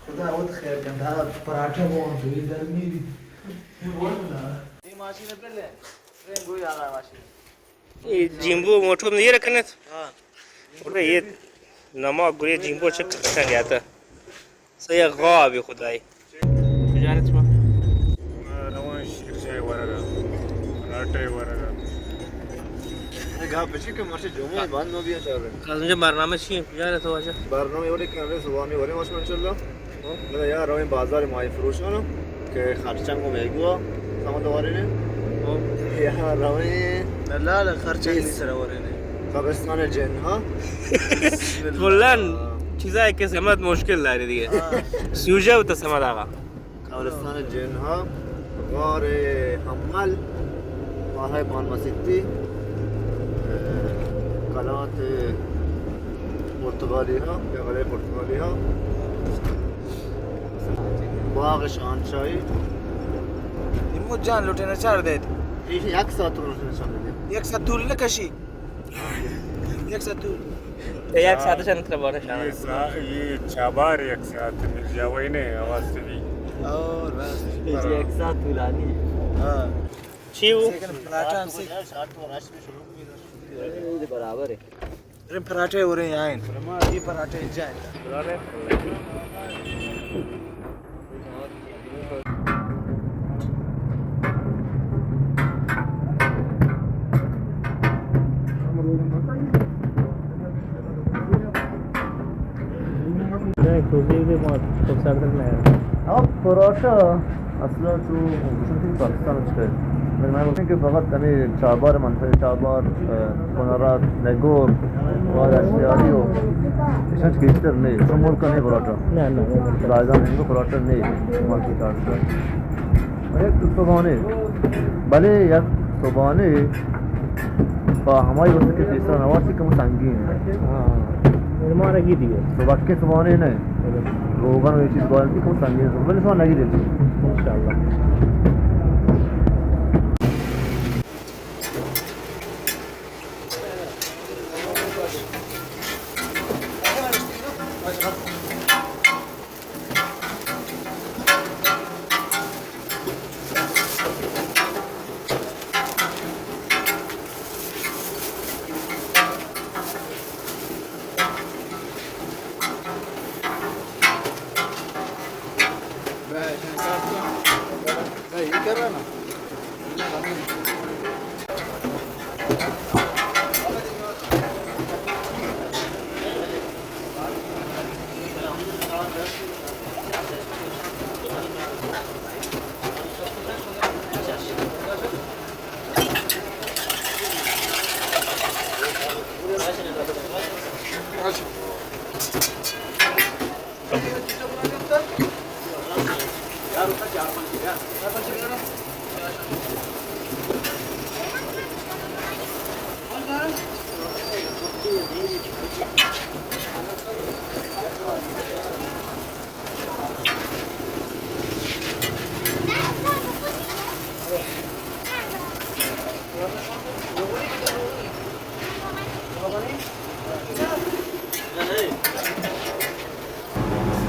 خدا وت خیر کنت، پراٹھا بوان تو یہ گرمی بھی۔ یہ بوان نا۔ یہ ماشین پہ لے، ٹرین گوئی آگا ماشین۔ یہ جیمبو موٹر نہیں رکھنے تھے؟ ہاں۔ اڑے یہ نمک گرے جیمبو چک کھٹا گیا تھا۔ سیا غاب خدای۔ کجا رہت شما؟ ما روان شیر چائے ورگا، پراٹھے ورگا۔ گپ چی کہ مرچی جمعہ بند نو بیا چار رہے۔ کازم جان، برنامہ چی ہے؟ کجا رہت واجہ؟ برنامہ یہ کہ ہمیں صبح میں ورے ماشما انشاءاللہ۔ ہاں۔ بلے یا رویں بازار ماہی فروشانا کہ خرچنگ و میگوا سامان دوارے نے۔ ہاں۔ یا رویں دلال خرچنگ اس-، سر ورے نے۔ قبرستان جن، ہاں۔ بسم اللہ۔ کلاً چیزا کہ سمت مشکل داری دیگه۔ ہاں۔ سوژه و تو سمت آقا۔ قبرستان جن ها، غار حمل، واحه پان مسیتی، کلات پرتغالی ها، یا غلای پرتغالی ها، باغ شاهنشاهی۔ این مو جان لوٹے نہ چار دیت۔ یک ساعت لوٹے نہ چار دیت۔ یک ساعت طول نہ کشی۔ یک ساعت تو۔ یک ساعت چند تر بارش آمد۔ یہ سا-، یہ چابار یک ساعت مل جاوئی نے آواز تبی۔ اور بس۔ یہ یک ساعت طولانی۔ ہاں۔ چی ہو؟ لیکن پراٹھا ہم سے۔ برابر ہے۔ ارے پراٹھے ہو رہے ہیں، یہ پراٹھے جائیں۔ اب پراٹھا اصلاً تو گوشن کہ پاکستان اچ کئے۔ بلے من گوشن کہ فقط ہمیں چابار منطقہ، چابار، اه، کنرات، نگور، واد اشتیاری ہو۔ ایشان چہ گیشتر نہیں، شما ملک نہیں پراٹھا۔ نہ، نہ، نہ۔ رائگان ہنگو پراٹھا نہیں، ملک چارتا۔ یک صبحانے، بلے یک صبحانے پہ ہمائی واسطے کہ پیسرا نواسی کم سنگین ہے۔ ہاں۔ مارا گی دیگه۔ تو وقت صبحانے نہیں۔ روغن و یہ چیز بارن تھی کم سنگین ہے۔ بلے صبح نگی دیتی۔ انشاءاللہ۔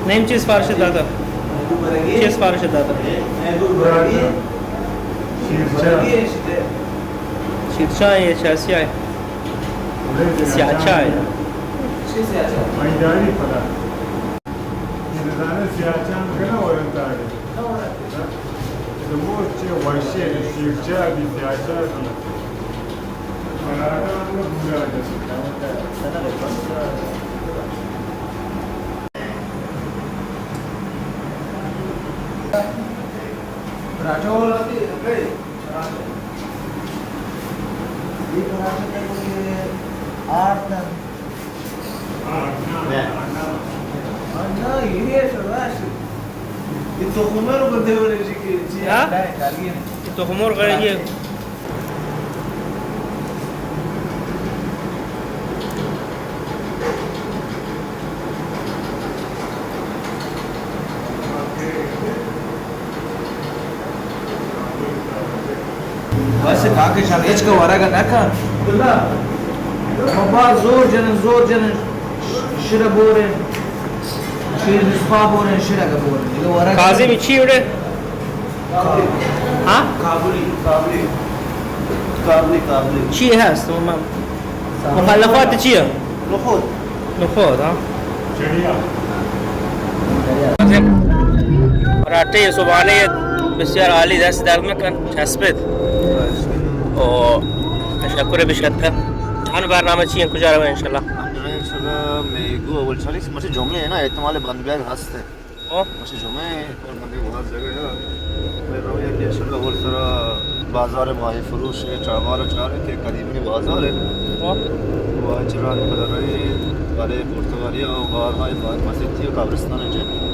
نیم چیز سفارش داتا؟ چیز سفارش داتا؟ شیرچا۔ شیرچا ہے، چا سیاہ ہے؟ سیاہ چا ہے۔ میدانی پدا۔ نزانه سیاچان کنه ورنتاری. دموچ چه ورشه، شیرچا بی، سیاچا بی. مرادا هم بودا جس. راجا والا دی، گئے. یہ پراٹھے کے لیے آٹھ دن۔ آٹھ دن، یہ تو خمر بندے والے جی کے، جی، ہاں؟ یہ تو خمر کا یہ۔ بس کاکے شان ہچ کہ ورگ نہ کن۔ بابا زور جنن، زور جنن۔ شیر بورے، شیر بسپا بورے، شیر اگا بورے۔ دیگه ورق کاظمی چی وڑے؟ ہاں؟ کابلی، کابلی، کابلی، کابلی۔ چی ہست؟ مخلفات چی ہے؟ نخود۔ نخود، ہاں۔ پراٹے صبحانه بسیار عالی، دست درد مکن، چسبت۔ او تشکر بشکت۔ ہن برنامه چی ہیں؟ کجا روے انشاءاللہ؟ ہن روے انشاءاللہ میگو اول چالیس، مرچی جمعہ ہے نا، احتمال بند بیگ ہست ہے۔ او۔ مرچی جمعہ ہے، اور بندے بہت جگہ ہے۔ میں روے کہ انشاءاللہ اول سرا بازار ماہی فروش ہے، چابار چارے کہ قدیمی بازار ہے۔ او۔ وہ چرا پتہ نہیں، بلے پرتگالیا و غار ہائی بار مسیتی و قبرستان جن۔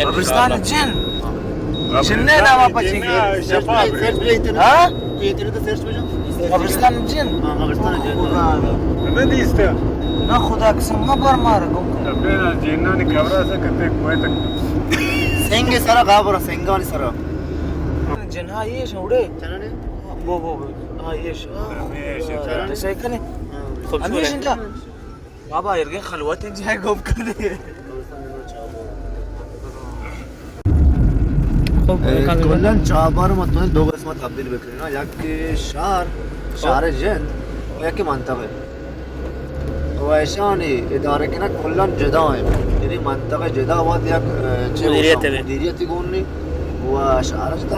قبرستان جن؟ ہاں۔ جن نے نام آپ چی؟ سرچ بجا انٹرنیٹ، ہاں؟ انٹرنیٹ سرچ بجا۔ قبرستان جن؟ ہاں، قبرستان جن۔ خدا۔ ہمیں دیستا؟ نہ خدا قسم، ما بار مار گم کن۔ تپینا جنانی قبر اسا کتے کوئے تک۔ سنگ سرا قبر، سنگانی سرا۔ جن ہاں یہ شوڑے۔ چلنے؟ بو، بو، بو۔ ہاں، یہ ش-، ہاں۔ ہمیں ایسے ہاں، چلنے۔ صحیح کنے؟ ہاں۔ خوبصورت۔ ہمیش انجا۔ بابا، ارگے خلوت جائے گپ کنے۔ خوب، اے، کل کلاً چابار ما تو دو قسمت تبدیل بکنی نا، یک شہر، شہر جند، و یک منطقہ۔ و ایشانی ادارہ کنگ کلاً جدا ہیں۔ یعنی منطقہ جدا وت یک، اے، چے مدیریت ہوتا، ہے۔ مدیریتی گون نہیں۔ و شہر جدا،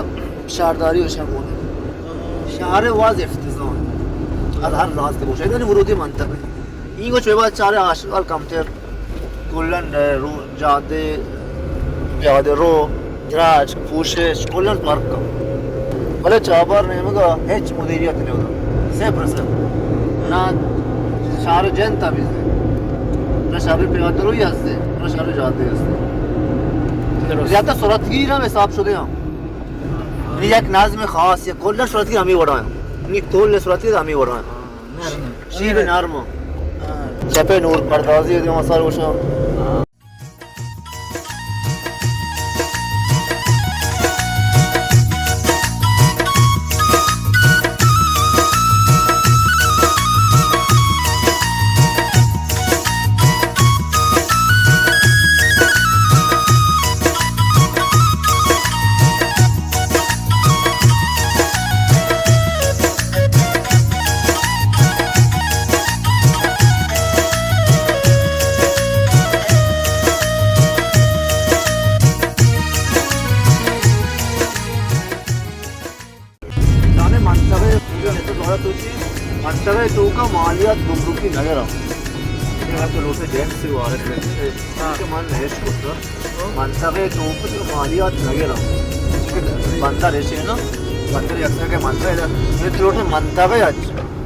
شہرداری و شہر گون ہے۔ شہر واز افتضاح ہے۔ از ہر لحاظ کے بوشہ، یعنی ورودی منطقہ ہے۔ اینگو چوئے بعد چارے آشغال کمتر، کلاً رو، جادے، پیادے رو، دراج، پوشش، کلاً فرق کم۔ بلے چابار نیمگا ہچ مدیریت نہیں ہوتا۔ صفر صفر۔ نہ شہر جند تمیز ہے۔ نہ شہر پیادے روی ہستے، نہ شہر جادے ہستے۔ درست۔ زیادہ سرعت گیر ہم حساب شدے ہم۔ یعنی یک نظم خاص، یک کلاً سرعت گیر ہمیں وڑا ہیں۔ یعنی کل سرعت گیر ہمیں وڑا ہیں۔ شیب نرم۔ شپ نور پردازی دیما سر گوشاں۔ دانے منطقہ، منطقہ توکا مالیات گمرکی نگرا۔ اگر تو لوٹے جنس سے وارد کرتے، ہاں۔ کہ من نہش کرتا۔ منطقہ توکا تو مالیات نگرا۔ بندر ایسے نا، بندر یک سر کے منطقہ ہے، یہ تو لوٹے منطقہ ہے۔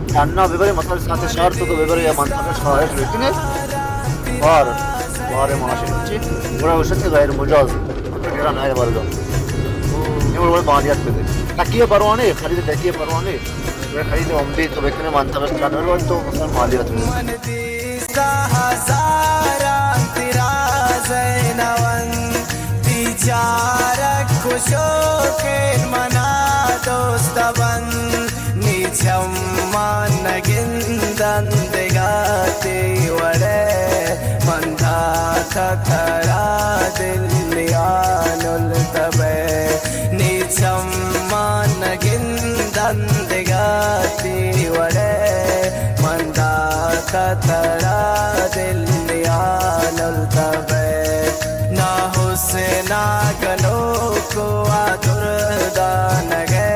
تنہا ببرے، مثلاً ساعت شہر تو ببرے یا منطقہ خارج بکنے، بار، بار معاشی چی، گڑا گوشت کہ غیر مجاز، مطلب گرا نہ ورگا۔ یہ بڑے بڑے مالیات بدے۔ ٹکی پروانے، خرید ٹکی پروانے، وہ خرید عمدی تو بکنے منطقہ جانور تو مثلاً مالیات بدے۔ من دیستا ہزاراں ترا زینون، تی چارگ کشوکین منا دوست بند۔ نی چمان نگندن دگہ تی وڑے، من داتا ترا دل نیانل تبے۔ نی چمان نگندن دگہ تی وڑے، من داتا ترا دل نیانل تبے۔ نا حسنا گنوکو آ دردانگے،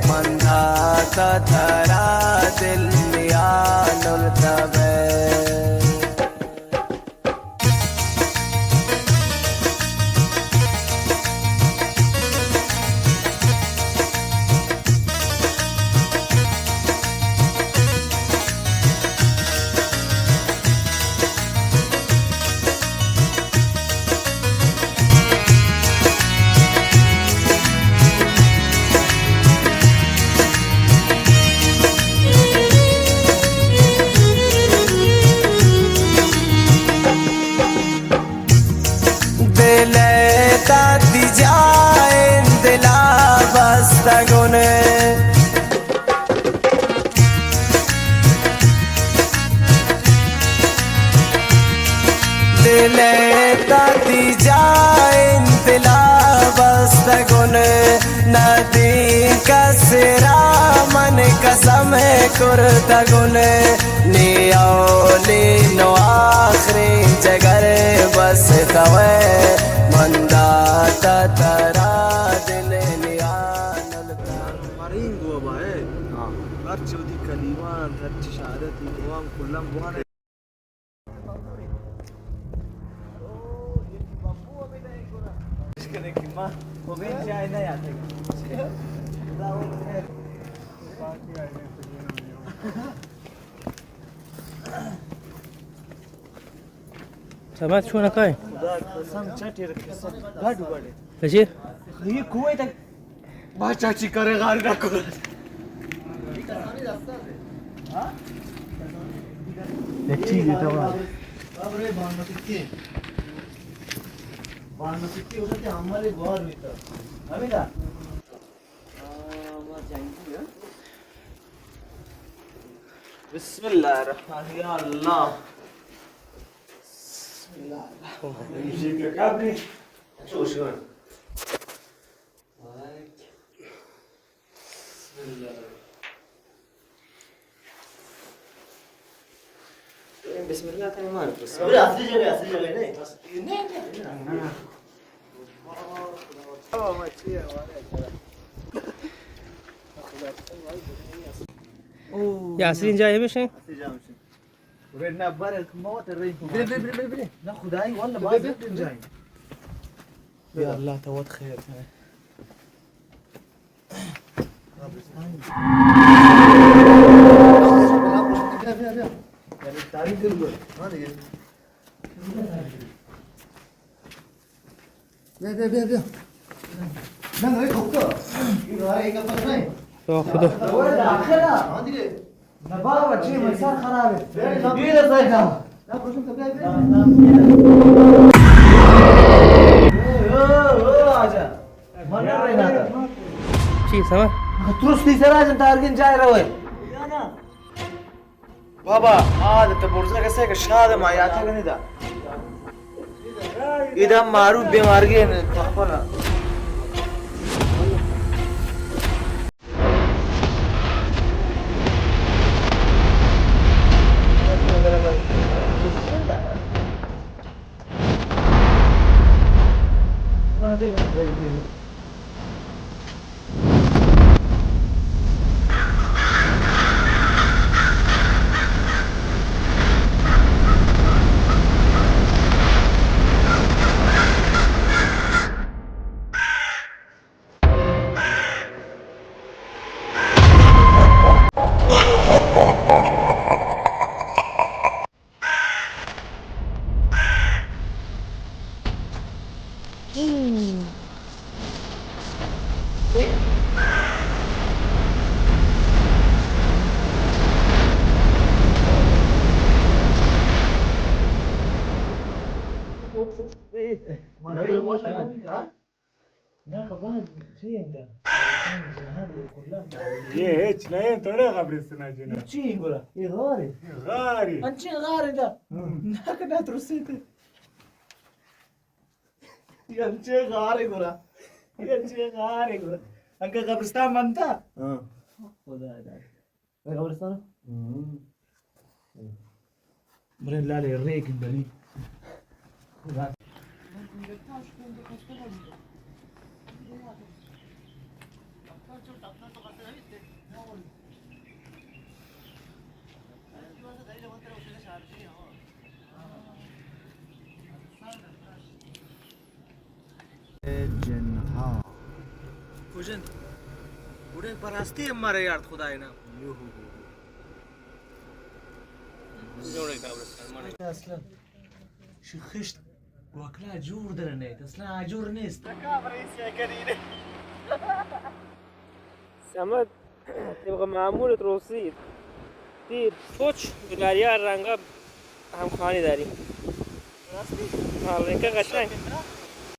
من داتا ترا دل نیانل تبے۔ دل ءِ داتی جائیں دل ءَ بستگون۔ گن، ندیم کس را من قسم کردگن، نی اولی نو آخری جگر بس توئے، من داتا ترا دل نیا نلتا۔ مرین گوا بائے۔ ہاں۔ ہر چودی کلیوان، ہر چی شہادتی گوان، کلن گوان۔ سمت چون کای؟ خدا قسم چٹی رکھے سب گڈ بڑے۔ کجی؟ یہ کوئی تک با چاچی کرے غار نہ کرے۔ یک چیزے تو۔ بابرے بانو سکے۔ بانو سکے ہوتا کہ ہمارے گوار ہوتا۔ ہمیں دا۔ بسم اللہ الرحمن، یا اللہ۔ بسم اللہ الرحمن الرحیم۔ بسم اللہ کا ایمان۔ ابھی اصلی جگہ، اصلی جگہ نہیں۔ نہیں، نہیں۔ یاسین جا، یہ بھی شے؟ اصلی جا ہمشی۔ ارے نہ، بر موت رہی۔ بلے، بلے، بلے، بلے، بلے۔ نہ خدائی واللہ، باز بلے۔ جائیں۔ یا اللہ، تو وت خیر کرے۔ بیا، بیا، بیا، بیا۔ بیا، بیا، بیا۔ نہ، نہ، یہ کھوکا۔ یہ گارے ایک اپر نہیں۔ تو خدا۔ ہاں، دیگه۔ نہ بابا، چی من سر خراب ہے۔ دیر ہے سر خراب۔ چی سما؟ ترستی سر آجن تارگن جائے روئے۔ بابا، آ تو برزا کسے کہ شاد ما یاتا کنی دا۔ ادا معروف بیمارگی تخفنا۔ یہ ہچ نہ انت، تھوڑے قبرستان جنا۔ چی گڑا؟ یہ غار ہے۔ غار ہے۔ انچیں غار ہے دا۔ ہم۔ ناک نہ ترسیت۔ یہ انچیں غار ہے گڑا۔ یہ انچیں غار ہے گڑا۔ انکا قبرستان بنتا؟ ہاں۔ خدا دا۔ اے قبرستان؟ ہم۔ بلے لالے ریک بلی۔ جنہا۔ کجن؟ گڑے براستی ہم مارے یارت خدائے نا۔ جوڑے قبرستان مانے۔ اصلاً شخشت گوکلا جوڑ در نیت، اصلاً آجور نیست۔ سمت طبق معمول تروسید۔ تیر پوچ بگاریا رنگا ہم خانی داری۔ ہاں، رنگا قشنگ۔